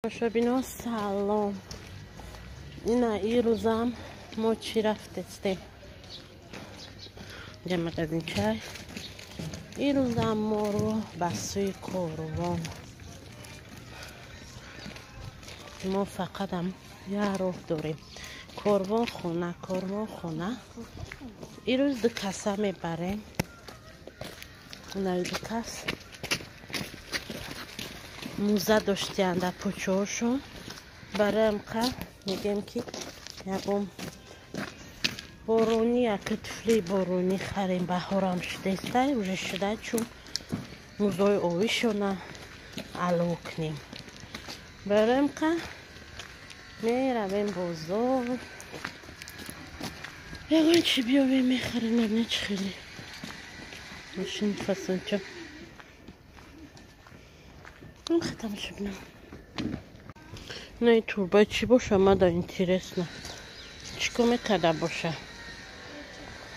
Тамошобино, салом. Ина ирӯзам мо чӣ рафтестем? Инҷа магазин чай. Ирӯзам моро ба сӯи корвон. Мо фақатам як роҳ дорем. Корвон хона, корвон хона. Ирӯз ду каса мебарем. Инаи ду кас муза доштиянд дар почоҳошон. Барои амқа мегӯем, ки ягон боронӣ, яке туфлии боронӣ харем. Баҳорам шудестай, уже шуда, чун музои овишона ало кунем. Барои амқа меравем бозор, ягон чӣ биёвем, мехарем. Мебинед, чӣ хеле мошин фасонча. Тамошобинам, инаи турба чӣ боша? Мада интересно, чӣ кор мекарда боша?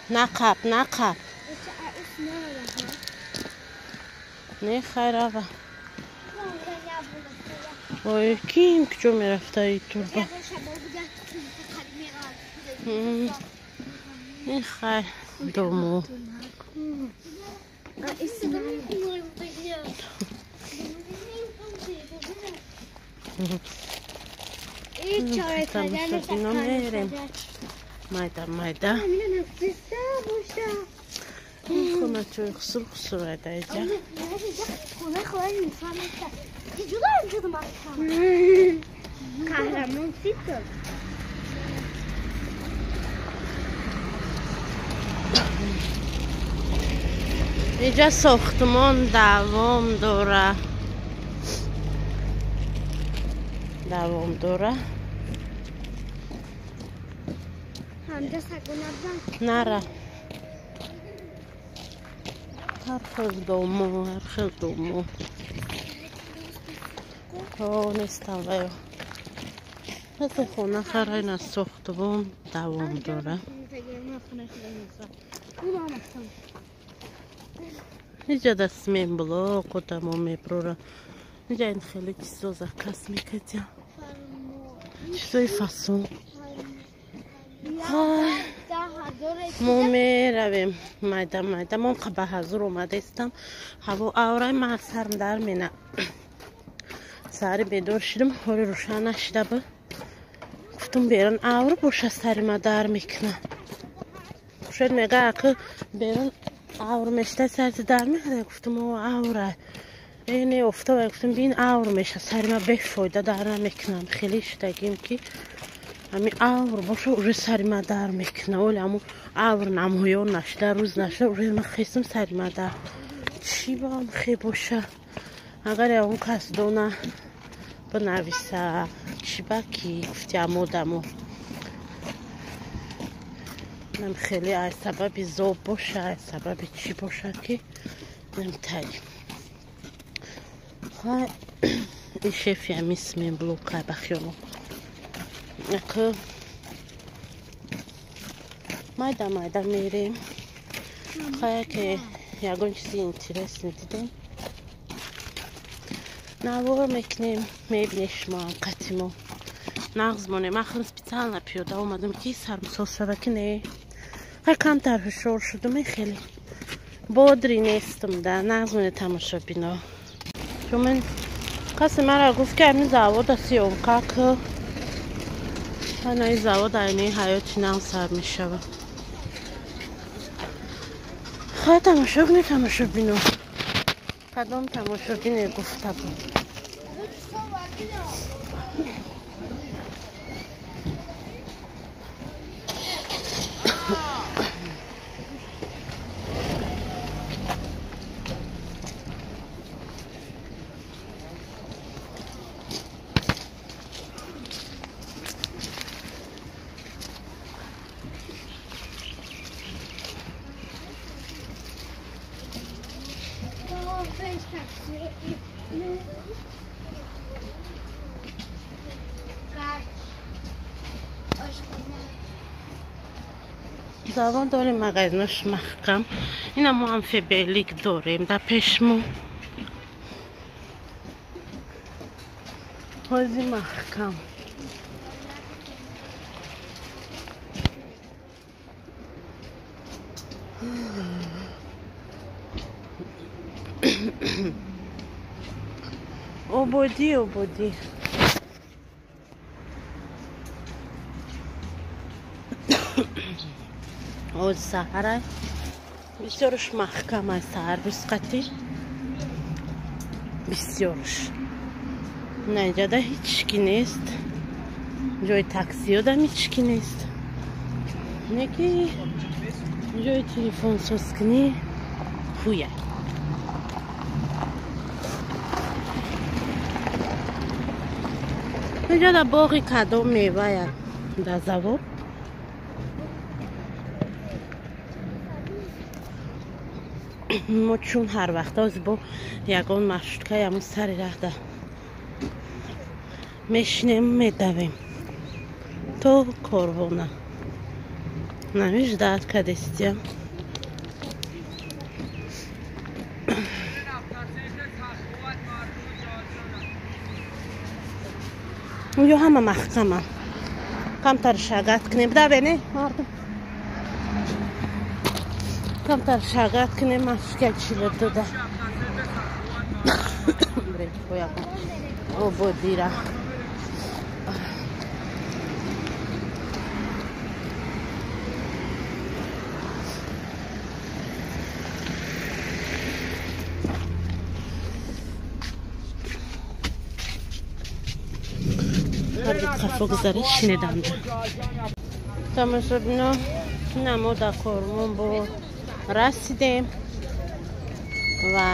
Нақаб, нақаб, не, хайрава. Ой, ким куҷо мерафта и турба? Не, хайр, дому. Тамошобино, мерем майда майда. Хоначои хусур хусур айдаиҷа. Иҷа сохтмон давом дора, давом дора. Нара, ҳар хел дому, ҳар хел дому. О, нестам ваё. Ҳатто хона харайна, сохтмон давом дора. Иҷа да сменблок одамо меброра. Иҷа ин хеле чизо заказ мекардям, чизои фасон. Мо меравем майда майда. Мо ба ҳазур омадаистам. Ҳаво аврай, ман сарм дар мена. Саҳари бедор шидам, ҳоли рӯшан нашида буд. Гуфтум, берун авр боша, сари ма дар мекунам. Хуршед мега, аки берун авр мешта, сарти дар мекунад. Гуфтум, о, авра не, офтоб. Гуфтум, бин, авр меша, сари ма бефоида дар намекунам. Хеле шидагим, ки ҳами авр боша, уже сари ма дар мекуна. Оли ҳаму авр намоён нашида, рӯз нашида, уже ма хестам, сари ма дар. Чӣ бам хе боша? Агар ягон кас дона, бинависа, чӣ ба ки гуфти амодамо нам хеле аз сабаби зоб боша, аз сабаби чӣ боша, ки намтари. И шефи ҳами сменблокай ба хиёлам. Ака майда майда мерем. Хая, ки ягон чизи интересный дидем, навор мекунем, мебинед шумоам қатимо. Нағз монем. Ахрин специально пиёда омадам, ки сармсоз шава, ки не, хай, камтар ҳушёр шудум, хеле бодрый нестам да. Нағз моне, тамошобино. Чун касе мара гуфт, ки ҳамин завода съёмка ку. Ана, ин завод айнаи ҳаёти нав сар мешавад. Хай, тамошо кунед, тамошобино. Кадом тамошобине гуфта буд? Завод дорем, магазинош маҳкам. Ина мо ҳам Фаберлик дорем дар пешмо. Ҳози маҳкам. Ободӣ, ободӣ. Оз саҳара бисёрш маҳкам аст, саҳар рӯзқатӣ бисёрш. На инҷада ҳеҷ ки нест, ҷои таксиёдам ҳеҷ ки нест, неки ҷои телефонсозкунӣ ҳуя. Инҷода боғи кадом мевая дар завод. Мо чун ҳар вақт оз бо ягон маршрутка ямун сари раҳда мешинем, медавем то корвона. Намеждад кадестиям. Ё ҳама маҳкама. Камтар шагат кунем. Давене мардум. Камтар шагат кунем, машка чила дода. Ободира. Қафо гузариш шинеданда. Тамошобино, намо дар кормон бо расидем ва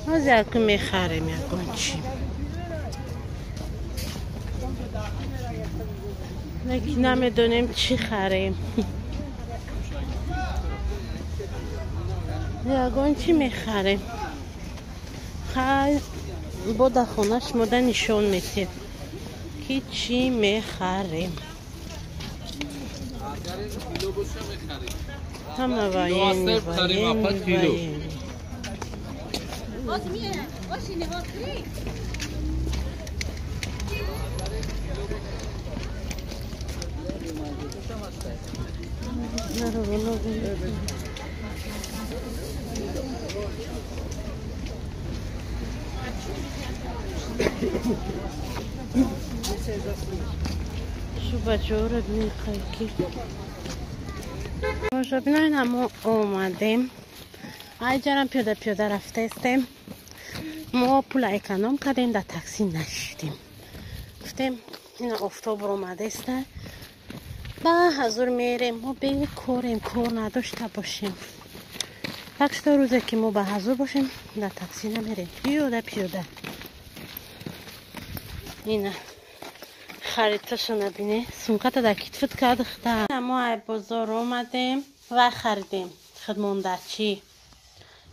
ҳозир яку мехарем ягон чӣ. Лекин намедонем чӣ харем. Ягон чӣ мехарем. Хай бо дар хона шумода нишон метем ки чӣ мехарем. Ҳама военный, военный, военный. Шу бачаҳоро мехоҳӣ. Тамошобинои, мо омадем. Айҷарам пиёда пиёда рафтаистем. Мо пула эконом кардем, дар такси нашидем. Гуфтем ина офтоб омадаиста. Ба ҳазур мерем, мо бекорем, кор надошта бошем. Так что рӯзе ки мо ба ҳазур бошем, дар такси намерем. Пиёда пиёда. Ина харидташа набине. Сумката дар китфит кардихта. Мо ай бозор омадем ва харидем. Худмондачӣ.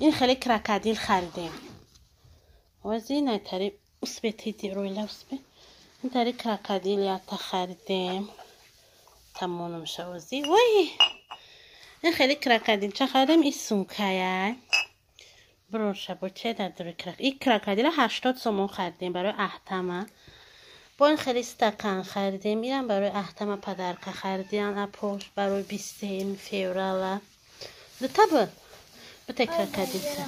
Ин хеле крокодил харидем. Ози найтари успетиди ройла успе. Ин тари крокодил ята харидем. Тамоном шавози. Вой! Ин хеле крокодилча харидем. Ин сумкая. Броша бо че дар дури крокодил. Ин крокодила 80 сомон харидем барои аҳтама. Бо ин хеле стакан харидем. Инам барои аҳтама подарка харидем. Апош барои 23 феврала. Дута бу. Бута крокодилча.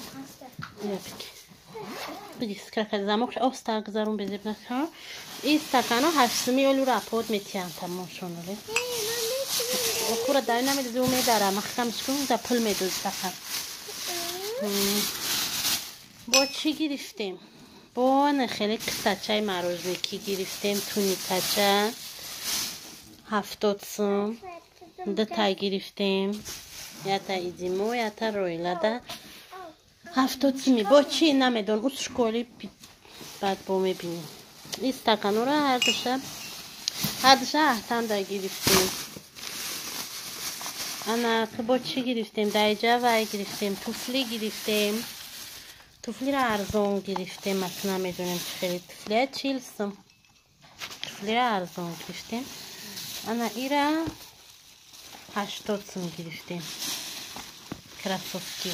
Биги крокодил замок оста гузарун безеб накар. Ин стакано 8 суми олура апод метиҳанд тамомшонуле. Окура дар намедози, ӯ медара маҳкамш кун, да пул медози фақат. Бо чӣ гирифтем? Бо хеле кисачаи мороженое гирифтем, туникача 70 сум. Дута гирифтем. Ята идимо, ята ройлада. 70 суми. Бо чӣ намедон, ус школи баъд бо мебинем. Ин стаканора ҳардуша аҳтанда гирифтем. Ана бо чӣ гирифтем? Даиҷа вай гирифтем, туфли гирифтем. Туфлиро арзон гирифтем, асло намедонем чӣ хеле туфлия 40 сум. Туфлиро арзон гирифтем. Ана ира 80 сум гирифтем. Кроссовки.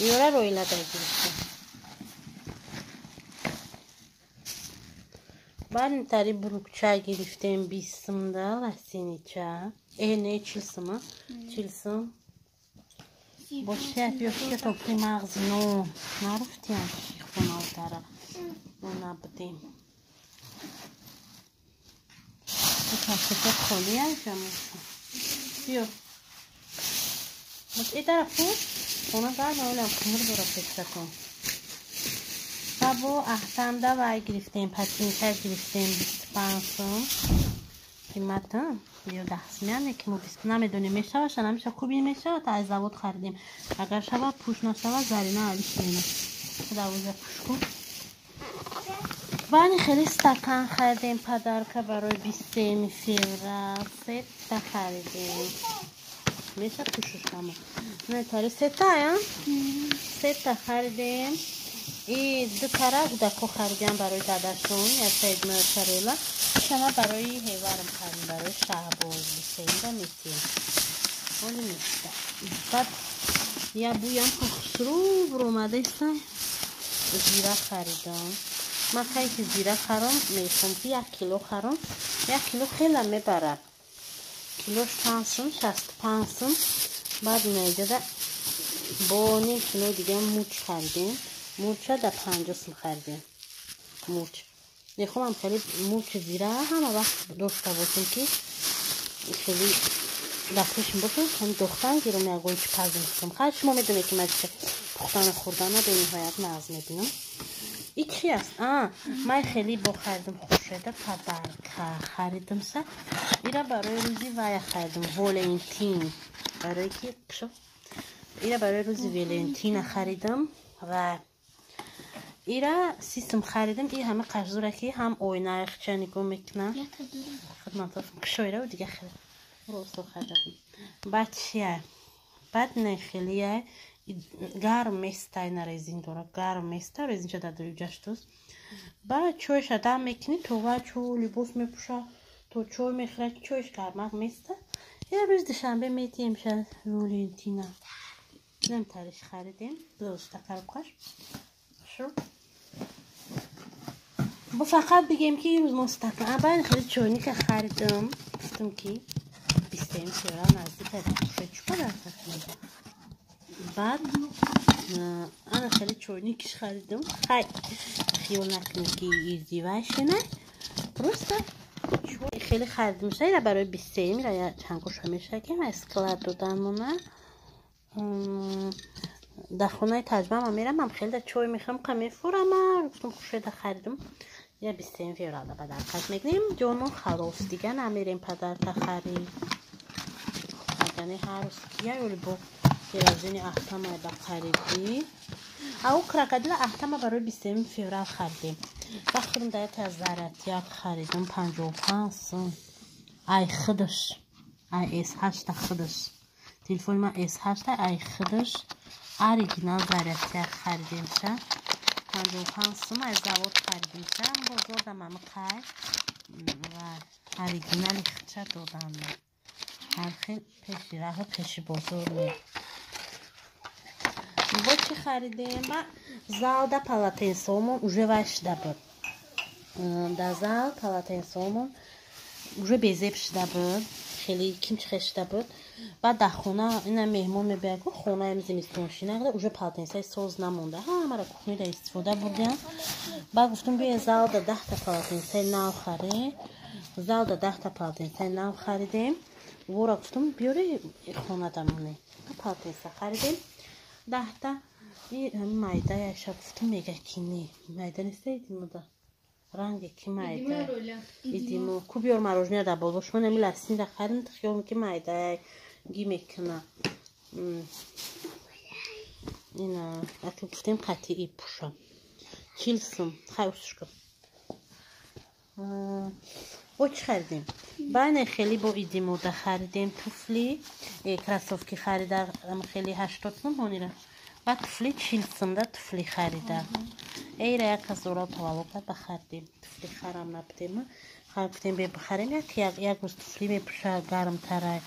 Иора ройлада гирифтем. Баъд тари брукча гирифтем 20 сумда ласинича. Не 40 сума. 40 сум. Бошия биёфта то при мағзино. Нарафтиям хонавдара. Мо набудем. Кафета холӣ анҷамоша. Биё. И тарафу хона гарма олам кумур дора печакон. Ва бо аҳтамда вай гирифтем, патинка гирифтем 25 сум. Қимата ё 10 сум, ки мо 20 намедонем мешава, ша намеша, хуби мешава, та аз завод харидем. Агар шава пуш нашава, Зарина алиш мена. Давоза пуш кун. Бани хеле стакан харидем подарка барои 23 феврал. Сета харидем. Меша пушуш ҳама. Не, тари сета, я? Сета харидем. И ду тара гудако харидем барои дадашон, я Саид Мӯшарела. Шама барои ҳеварам харидем, барои Шаҳбоз бисеимда метием. Оли мешта. Баъд я буям хушрӯ буромадаиста зира харидам. Ман хай ки зира харам, мехом ки 1 кило харам. 1 кило хела мебарад. Килош 5 сум, 65 сум. Баъд наиҷада бо ним кило дига мурч харидем. Мурча да 50 сум харидем. Мурч. Мехомам хеле мурчи зира ҳама вақт дошта бошем ки хеле дар пешим бошем, ҳам дохтан гирам ягон чи пазм кунам. Хай шумо медонед ки ман чи пухтану хӯрдана бениҳоят нағз мебинам. И чи аст? Ман хеле бо харидам хуршеда подарка харидамса. Ира барои рӯзи вая харидам, Валентин. Барои ки шо? Ира барои рӯзи Валентина харидам ва ира систем харидам. И ҳама қашзура ки ҳам оинаи хча нигоҳ мекунам. Хидмат кшоира дига хеле росто харидам. Баъд чия? Баъд не хелия гарм местай на резин дора, гарм места резинча дар дуюҷаштуст. Баъд чойша дам мекунӣ, то ва чо либос мепӯша, то чой мехӯрад, чойш гармак места. Я рӯзи душанбе метием ша Валентина. Нам тариш харидем, дӯста карбқаш. Шу. Бо фақат бигем ки имрӯз мо стакан, баъд хеле чойника харидам. Гуфтам ки 23 феврал наздик аст. Чӣ қадар харидам? Баъд ана хеле чойникиш харидам. Хай хиёл накунед ки издивашена. Просто хеле харидам. Ира барои 23 ира чанд гӯша мешакем аз склад доданмона. Дар хонаи таҷмаама мерам, хеле да чой мехӯрам, қа мефурама. Гуфтам хушеда харидам. Я 23 феврал да подаркаш мекунем. Ҷонмон халос дига намерем подарка харид. Яъне ҳар рӯз кия ёли бо день аҳтама ба харидӣ. Ау крокодила аҳтама барои 23 феврал харидем. Вақт худам дар яке аз заратяк харидам 55 сум. Ай худаш. Ай S8 худаш. Телефони ман S8 ай худаш. Оригинал заратяк харидем ша. 55 сум аз завод харидем ша. Бозорда мама қай ва оригинали худша додам. Ҳар хел пеши раҳу пеши бозор ме. Бо чӣ харидем? Ба залда полотенсомон уже вай шуда буд. Дар зал полотенсомон уже безеб шуда буд. Хеле кимчи хел шуда буд. Баъд дар хона ина меҳмон мебияд, ку хонаем зимистоншина уже полотенсаи соз намонда. Ҳамаро кухнида истифода бурдем. Баъд гуфтам биё залда 10 полотенсаи нав харем. Залда 10 полотенсаи нав харидем. Вора гуфтам биёри хонада моне. Полотенса харидем. 10 и майда яша гуфтам мега ки не. Майда неста идимода. Ранге ки майда. Идимо. Ку биёр мороженое дар болош. Ман ами ласинда харидам, хиёл ки майда ги мекуна. Ина, аки гуфтем қатъи пуша. 40 сум. Хай усушка. Бо чӣ харидем? Баъне хеле бо идимода харидем туфли, кроссовки харида хеле 80 сум ҳонира. Баъд туфли 40 сумда туфли харида. Эйра як ҳазора таваллуд кард ба харидем. Туфли харам набудем. Хар гуфтем бе бихарем як рӯз туфли мепӯша гармтарай.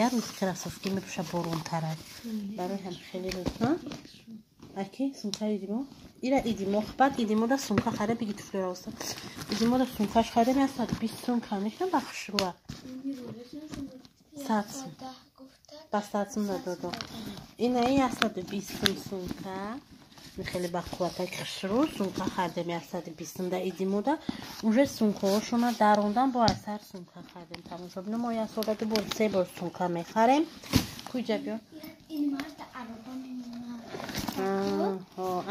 Як рӯз кроссовки мепӯша боронтарай. Барои ҳам хеле рӯз, ҳа? Аки сум харидимо? Ира идимо баъд идимо да сумка харида биги туфлиро оста. Идимо да сумкаш харидем 120 сум конечно ба хушруа. 100 сум. Ба 100 сум додо. Ина 120 сум сумка. Хеле ба қувватак хушру сумка харидем 120 сум да идимо да уже сумкаҳошона дарондан бо асар сумка харидем. Тамошобино мо як сола ду бор се бор сумка мехарем. Куҷа биё?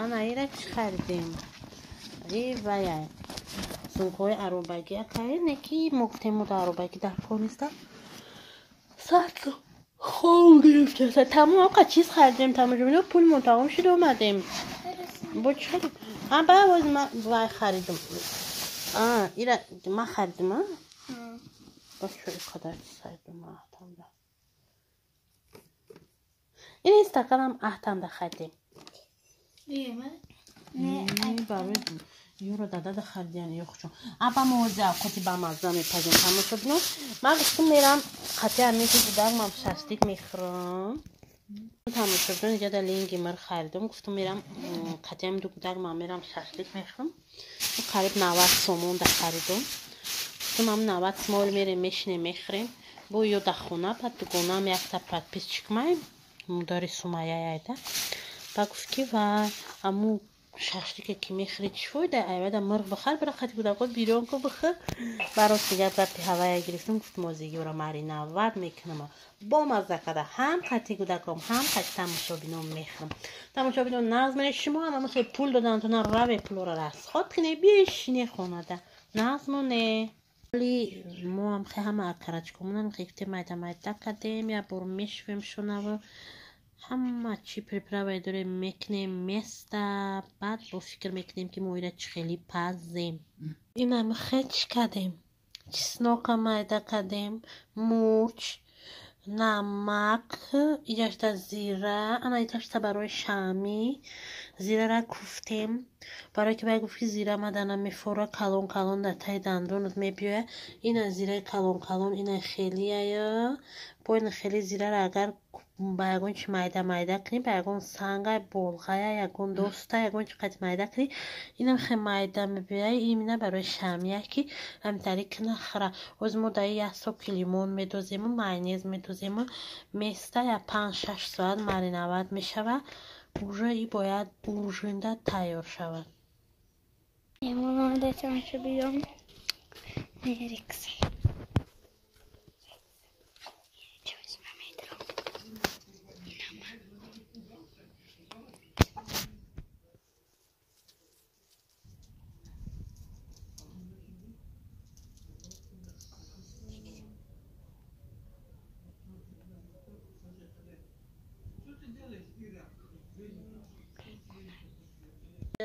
Ана ира чӣ харидем? И вая сумкаҳои аробагӣ акай не ки мо гуфтем мо да аробагӣ дар кор неста. Сад хом гирифта. Тамом оқа чиз харидем тамошобино пулмон тамом шуд омадем. Бо чӣ харидем? А ба боз ма вай харидем. А ира ма харидем а? Боз чӣ қадар чиз харидем аҳтамда. Ин стаканам аҳтамда харидем. Барои юро дадада харидиян ёхчун. Аба мо ҳозир авқоти бамазза мепазем тамошобино. Ман гуфтум мерам қати амику гудакмам шашлик мехӯрам. Тамошобино иҷада линги мир харидум. Гуфтум мерам қати ами гудакмам мерам шашлик мехӯрам. Қариб 90 сомон да харидум. Гуфтум ам 90 сомон мерем мешинем мехӯрем. Бо ё да хона баъд дугонаам якта подписчик маем. Модари Сумайя айда. Ба гуфт ки ва аму шашлике ки мехӯри чӣ фоида? Айвада мурғ бихар, бира қати гудако бирён ку бихӯр. Барост дигар гапи ҳавая гирифтум, гуфтум озигиёра мариновать мекунам. Бо мазза када ҳам қати гудаком, ҳам қати тамошобином мехӯрам. Тамошобино нағз мене шумо ҳам аму пул додантона раве пулора расход куне бишине хонада. Нағз моне. Вали мо ҳам хе ҳама акарачкомонан гифте майда майда кардем, як бор мешӯем шонаву ҳама чӣ приправае дорем мекунем места, баъд бо фикр мекунем ки мо ира чӣ хеле пазем. Инам хе чӣ кардем? Чеснока майда кардем, мурч, намак, иҷашта зира, ана иҷашта барои шамӣ зирара куфтем. Барое ки вай гуфт ки зира мадана мефора калон калон дар таи дандонат мебиёяд. Ина зираи калон калон ина хелияя. Бо ина хели зирара агар ба ягон чи майда майда кунӣ, ба ягон санга, болғая, ягон доста, ягон чи қати майда кунӣ, инам хе майда мебиёяд. Имина барои шамия ки ҳамтари кина хӯра. Оз мо даи як соки лимон медозему, майонез медозему, места я 5-6 соат мариновать мешавад. Уже и бояд ужинда тайёр шавад. Меҳмон омада тамошобинон мериксем.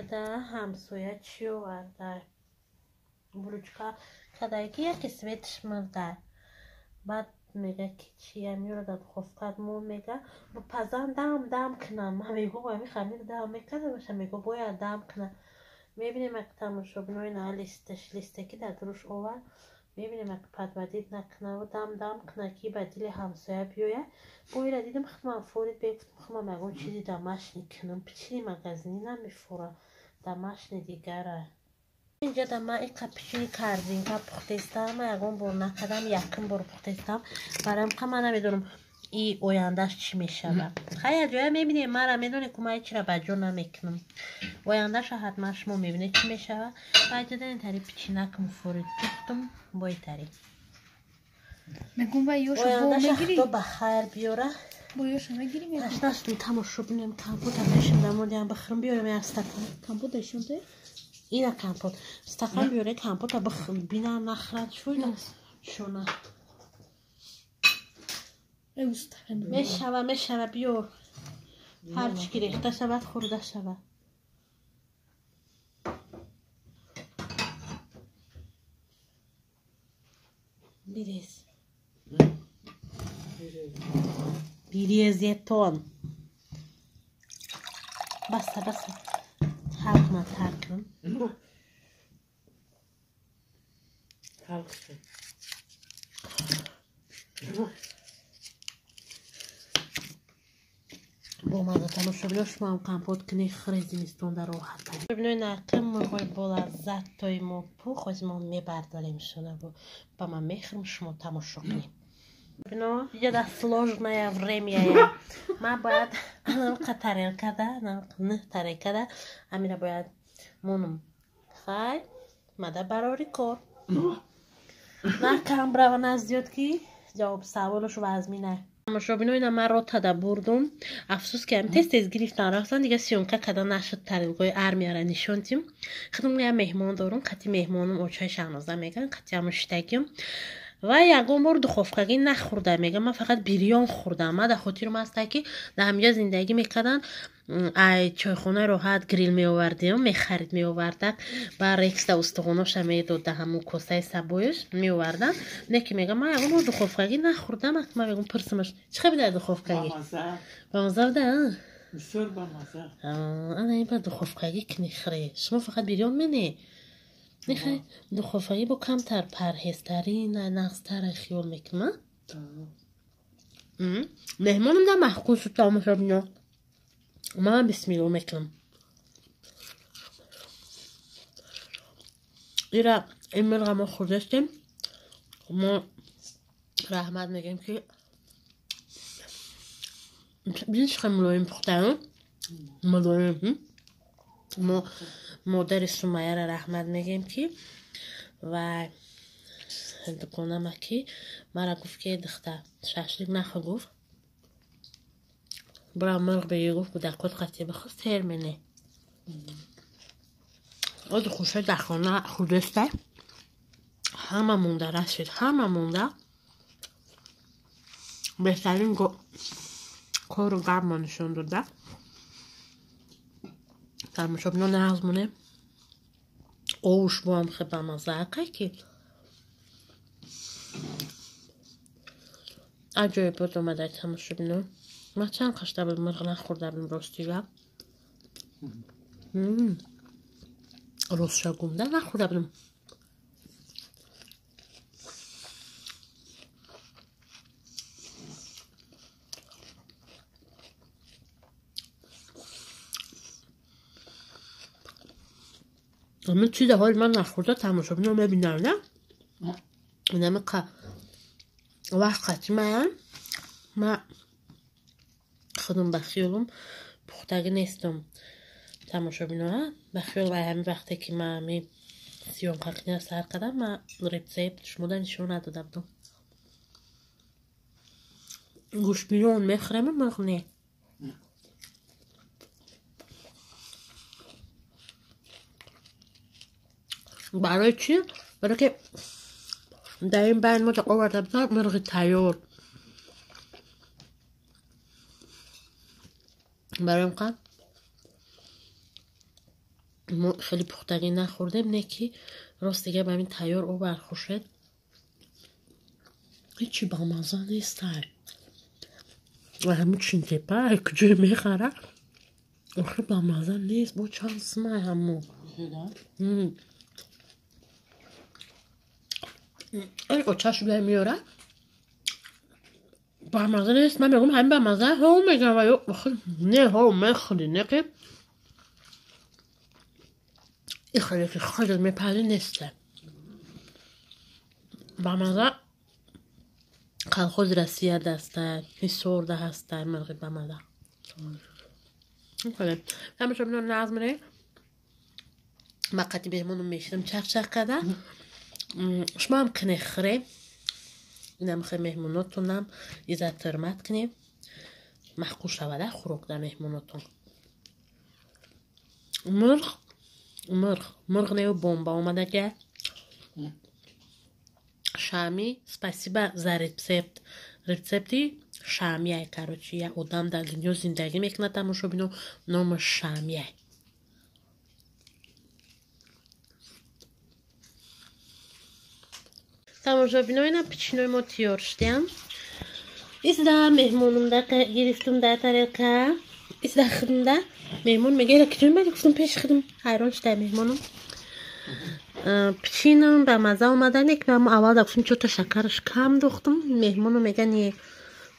Да ҳамсоя чӣ оварда? Булочка кадай ки яке светш мурда. Баъд мега ки чи амиро дар духовка мо мега бо пазан дам дам кунам. Ман мегӯм ами хамир дам мекарда боша, мегӯ бояд дам кунам. Мебинем ак тамошобинои на листаш листе ки дар дуруш овард. Мебинем ак подводить накунаву дам дам куна ки ба дили ҳамсоя биёяд. Бо ира дидим худман форид бегуфтум худман ягон чизи домашний кунам. Печени магазинӣ намефора. Домашний дигара. Инҷа да ман иқа печени корзинка пухтестам, ман ягон бор накардам, якум бор пухтестам. Барои ҳам ман намедонам и ояндаш чӣ мешавад. Хай ҷоя мебинем, мара медонед ку ман ҳечира ба ҷо намекунам. Ояндаша ҳатман шумо мебинед чӣ мешавад. Баъд ҷадан тари печенакам форид пухтум, бои тари. Мегум ва ёша бо Ояндаша мегирӣ? худо ба хайр биёра. Бо ёша мегирӣ мегум? Ташнаштум тамошо бинем компота пешам дамодиам бихӯрам биёрем як стакан. Компот дашонте? Ина компот. Стакан биёре компота бихӯрам бинам нахӯрад чӣ фоида? Шона. Эй стакан. Мешава, мешава биёр. Ҳар чӣ ки рехта шавад хӯрда шавад. Бирез. Бирезетон. Баса, баса. Тар кунад, тар кун. Талхи. Бомаза тамошобино, шумоам компот кунед, хӯред, зимистон дар роҳат. Бибинои нақи мурғои болаззат тои мо пух, ҳозир мо мебардорем шуна ба ман мехӯрем, шумо тамошо кунед. Бино, иҷода сложное время. Ман бояд намқа тарелкада, нӯҳ тарелкада амира бояд монум. Хай, мада барори кор. На кам брава, на зиёд, ки ҷавоб саволаш вазмина. Тамошобино, ина ман ротада бурдум. Афсӯс ки тез тез гирифтан рафтан, дига съёмка када нашуд. Тарелкои армияра нишон тим. Худум я меҳмон дорум, қати меҳмонум очаи Шаҳноза меган, қати ҳамун шитагим. Ва ягон бор духовкагӣ нахӯрда мегам, ман фақат бирён хӯрдам. Ман дар хотирам ҳаста, ки дар ҳаминҷа зиндагӣ мекардан, ай чойхонаи роҳат грил меовардем, мехарид, меовардак, ба рекста устухоноша медод, да ҳамун косаи сабоюш меовардан. Не ки мегам, ман ягон бор духовкагӣ нахӯрдам. Ман мегум, пурсимаш, чӣ хел буда духовкагӣ? Бамаза буда? Бисёр бамаза. Ана ин ба духовкагӣ кини хӯре. Шумо фақат бирён мене? Нехай, духовкагӣ бо камтар парҳезтарӣ, нағзтар хиёл мекунам. Меҳмонам да маҳқул шуд, тамошобино. Ман бисмилло мекунам. Ира ин мирға мо хӯрдастем. Мо раҳмат мегӯем, ки бин чӣ хел мулоим пухтаам, мулоим. Мо модари Сумаяра раҳмат мегӯем, ки ва дуконама, ки мара гуфт, ки духта, шашлик нахӯр, гуфт, бира мирғ бигир, гуфт, кӯдакот қатӣ бихӯр, сер мене. Ози хуша дар хона хӯрдаста, ҳама монда расид, ҳама монда. Беҳтарин кору гапмо нишон дода. Тамошобино, нағз монем. Овуш боам хе бамаза акай, ки аҷоибот омадай. Тамошобино, ман чанд қашта буд мирғ нахӯрда будем, рости гап. Ростша гумда нахӯрда будем. Ҳамин чизе ҳоли ман нахӯрда, тамошобино мебинам, на? Инами вақт қати маян, ма худум ба хиёлум пухтагӣ нестам. Тамошобино, ба хиёл вай ҳамин вақте ки ман ҳами съёмка кунира сар кардам, ман рецепт шумода нишон надода будам. Гӯштбирён мехӯрем, мирғ не. Барои чӣ? Барое ки дар ин байн мо оварда буданд мирғи тайёр. Барои ин қад мо хеле пухтагӣ нахӯрдем, не ки рост дига ба ҳамин тайёр овар хушед. Ҳечи бамаза нестай. Ва ҳамин Чинтепа куҷое мехара? Охир бамаза нест, бо чанд сумай ҳамо. Очаш бия меёра. Бамаза нест, ман мегӯям, ҳамин бамаза, ҳо мегӯям, ва ё не, ҳо мехӯри, не ки ихеле ки худат мепазӣ неста. Бамаза колхози Россия даста, Ҳисорда ҳаста мирғи бамаза. Тамошобино, нағз монед. Ман қати меҳмонум мешинам чақ-чақ карда. Шумоам кунед, хӯре. Инам хе меҳмонотонам иззат ҳурмат кунед. Маъқул шавада хӯрок дар меҳмонотон. Мирғ, мирғ, мирғ нею бомба омадага. Шами, спасибо за рецепт. Рецепти шамияй, короче, я одам дар дунё зиндагӣ мекунад, тамошобино, номаш Шамияй. Тамошобино, ина печинои мо тиёр шудиям. Изда меҳмонумда гирифтум дар тарелка. Изда худумда меҳмон мега, ира киҷо мебарӣ? Гуфтум, пеши худум. Ҳайрон шудай меҳмонум. Печинам ба маза омада, не ки мо аввал да гуфтум, чо-то шакараш кам духтум. Меҳмонум мега, не,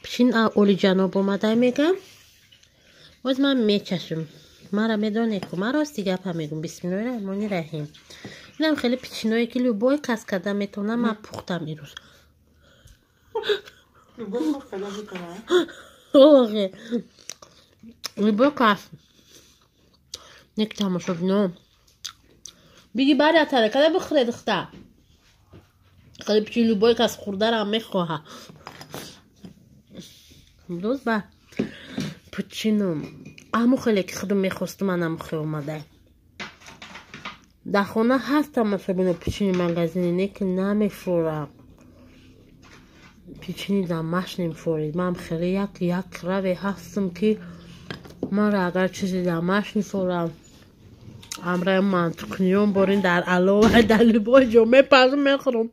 печин олиҷаноб омада, мега. Боз ман мечашам. Мара медонед ку, ман рости гапа мегум. Бисмиллоҳи раҳмони раҳим. Инам хеле печенье ки любой кас карда метавонам, ман пухтам ирӯз. Любой кас карда метавонад? Охе. Любой кас. Нек тамошобино. Биги барятара, када бихӯре духта. Хеле печенье любой кас хӯрдарам мехоҳад. Имрӯз ба пучином аму хеле ки худам мехостум, анам хе омада. Дар хона ҳаст тамошобино печенье магазини, не ки намефурам. Печенье домашний мефурид. Ман хеле як раве ҳастам ки манро агар чизи домашний фурам, ҳамраи мантукниён борин дар алова дар любой ҷо мепазм мехӯрам.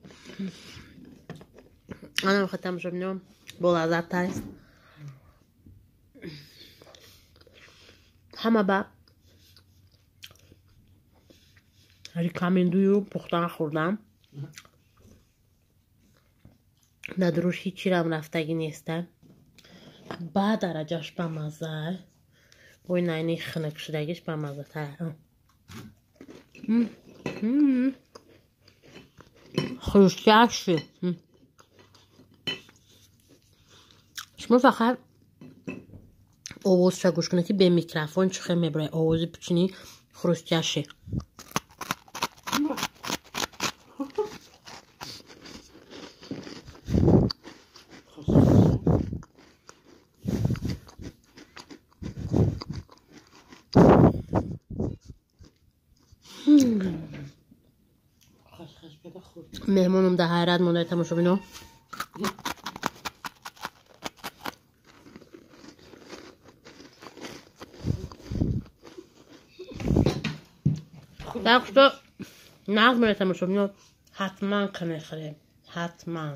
Анам хе тамошобино бо лаззат аст. Ҳама ба рекомендую пухтан хӯрдан. Дар дуруш ҳичирам рафтагӣ неста. Ба дараҷаш бамазза. Бой найни хунук шудагиш бамаззатар. Хрустящий. Шумо фақат овозша гӯш кунед ки бе микрофон чӣ хел мебурад овози печенье хрустящий. Меҳмонам дар ҳайрат монда тамошобино. Так что нағз мера тамошобино, ҳатман кунед хӯред, ҳатман.